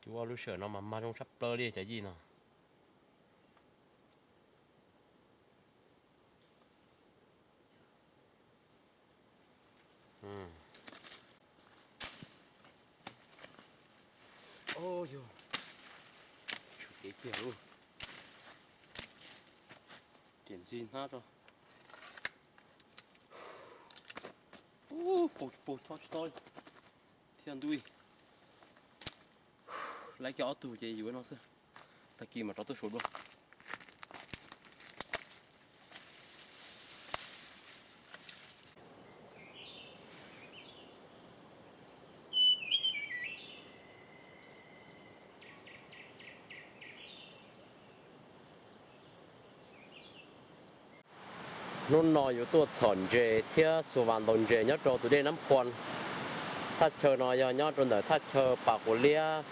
Cua lub sij hawm no mas mag zoo tshaj plaws li cov yij no. Tsum kev kiag lauj. Ces ntxig hnab tso. Ub, pau tsis pau tsis tob thiab ntuj. Laiv kiag ob tug ces yuav no xwb. Tag kis mam rov tuaj suav dua. Hnub no yuav tuaj txhom ntses thiab xuas vas ntaus ntses nyob rau tus dej Nab Phoo. Thaj chaw no yog nyob rau ntawm thaj chaw Pas Quav Liab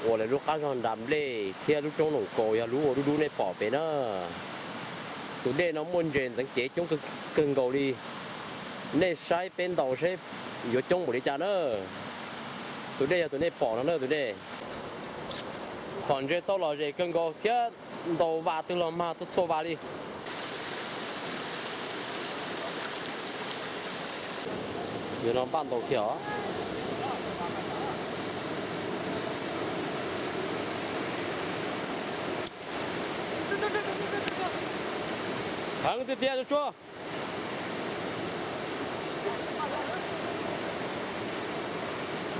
uas lawv lub qab zog nram nplej thiab lub roob Noom Kaus yog lub ua dub dub nej pom pem na. Tus dej no muaj ntses ntxeev cev coob kawg nkaus li. Nej saib peb ntaus saib yuav coob npaum li cas na. Tus dej yog tus nej pom no na tus dej. Txhom ntses tau lom zem kawg nkaus thiab ntaus vas twg los mag txhua txhua vas li. Yog no npaj ntaus kiag os. Heev tiag tiag tsuag.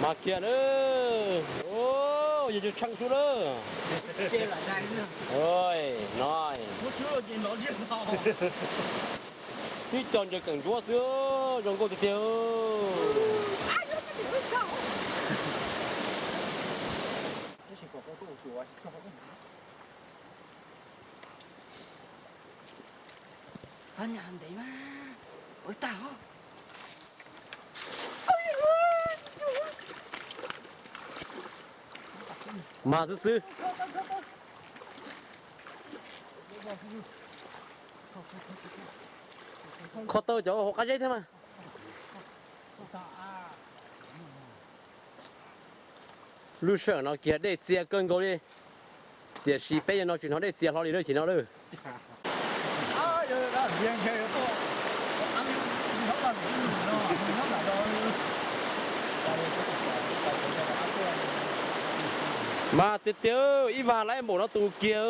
Mas kiag na. Yog tshee tshee xwb lawm. No. Tib co ntses keem ntsuab xwb, zoo nkauj tiag tiag. Mag xwb xwb. Kho tau cov hauv qab zeb thiab mas. Lub sij hawm no kiag dej txias kawg nkaus li, tiam sis peb yog no tsis hnov dej txias hlo li lawm ces no lawm. Mas tiag tiag, ib vag laib npaum no tus kiag,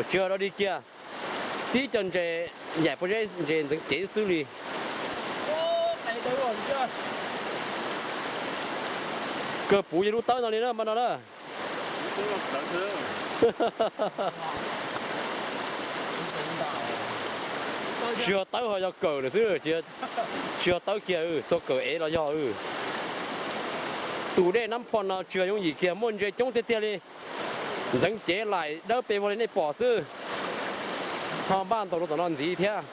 tsis yog dog dig kiag. Tib co ntses yaim pob zeb ntses ntxeev cev xwb li. Kawg puv yog lub tawb no li na, npaj no na. Tsis yog tawb ho yog kawm lawm xwb, tsis yog tawb kiag, xuas kawm ev los yog. Tus dej Nab Phoo no tsis yog yooj yim kiag, muaj ntses coob tiag tiag li. Ntxeev cev laim dawb pes vog li nej pom xwb. Ho npaj ntaus rau tom no ntxiv thiab.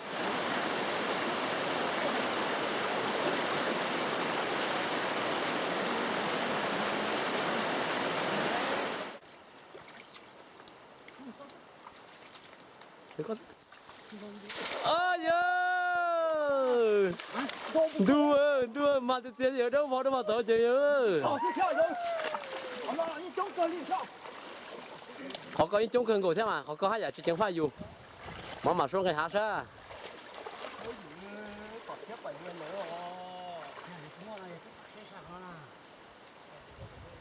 Yog, ntuj, ntuj mas tiag tiag, yog dawb vog dawb vog tod ces. Qhov ko yeej coob kawg nkaus thiab mas qhov ko haj yam tsis ceev faj yus. Mov mam suab nqis hav sab.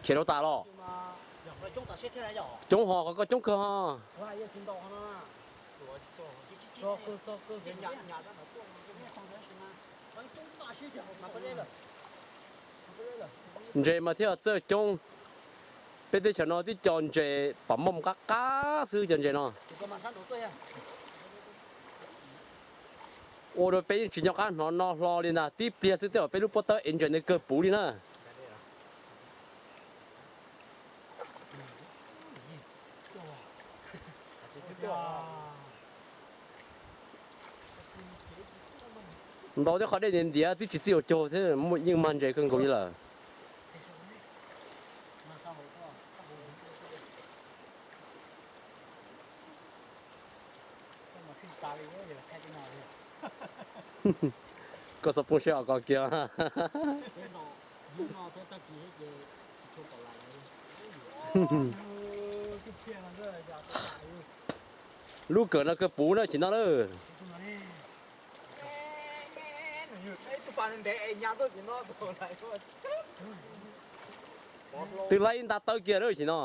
Khiav rau tas los? Coob ho, qhov ko coob kawg ho. Ntses mas thiaj txawj coob. Peb teb chaws no tib co ntses pom moj qab qab xwb cov ntses no. Ua rau peb yeej tsis nco qab hnov no hlo li ntag, tib pliag xwb tej zaum peb lub pob tawb ev ntses ntawd kawg puv li na. Ntaus tej qhov dej ntiav ntiav twb tsis txij ua caug thiab yeej mag ntses kawg nkaus li lawm. Koj xov phooj siab os koj kiag. Lub kawm no kawg puv na chim no lawm. Twb laib ib nta tawb kiag lawm chim no.